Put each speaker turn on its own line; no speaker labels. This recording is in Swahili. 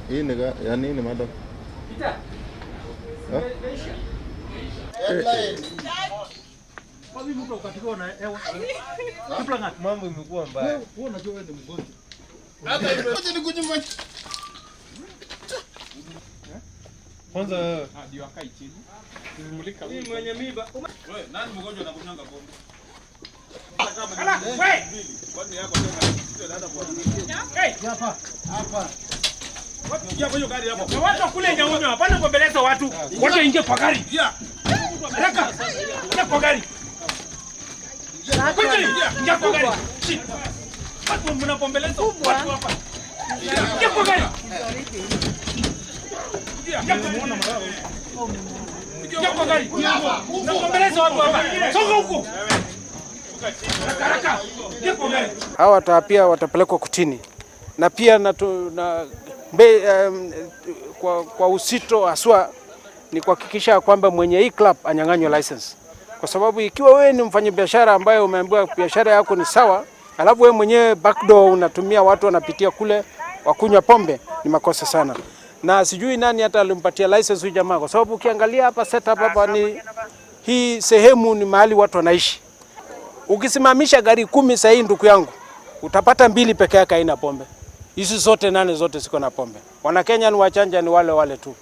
Hii ni ya nini, madam? Eh?
Headline.
Mambo imekuwa mbaya.
Acha nikunywe.
Kwanza wewe.
Mwenye mimba.
Nani mgonjwa anakunywanga pombe?
Ala, we!
Kwani yako tena
Hey!
Ingia kwa hiyo gari hapo.
Na watu wakule nyaunywa, hapana kuembeleza watu. Watu waingie kwa gari. Haraka. Ingia kwa gari. Quickly, ingia kwa gari. Shit. Watu mnapombeleza watu hapa. Ingia kwa gari. Ingia kwa gari. Mnapombeleza watu hapa. Songa huko. Haraka haraka. Ingia kwa gari.
Hawa pia watapelekwa kotini na pia na, na, kwa uzito haswa ni kuhakikisha kwamba mwenye hii club anyang'anywe license, kwa sababu ikiwa wewe ni mfanyabiashara ambaye umeambiwa biashara yako ni sawa, alafu wewe mwenyewe backdoor unatumia watu wanapitia kule wakunywa pombe, ni makosa sana. Na sijui nani hata alimpatia license huyu jamaa, kwa sababu ukiangalia hapa setup hapa ni hii sehemu ni mahali watu wanaishi. Ukisimamisha gari 10 sahii, ndugu yangu, utapata 2 peke yake haina pombe. Hizi zote 8 zote ziko na pombe. Wanakenya ni wachanja, ni wale wale tu.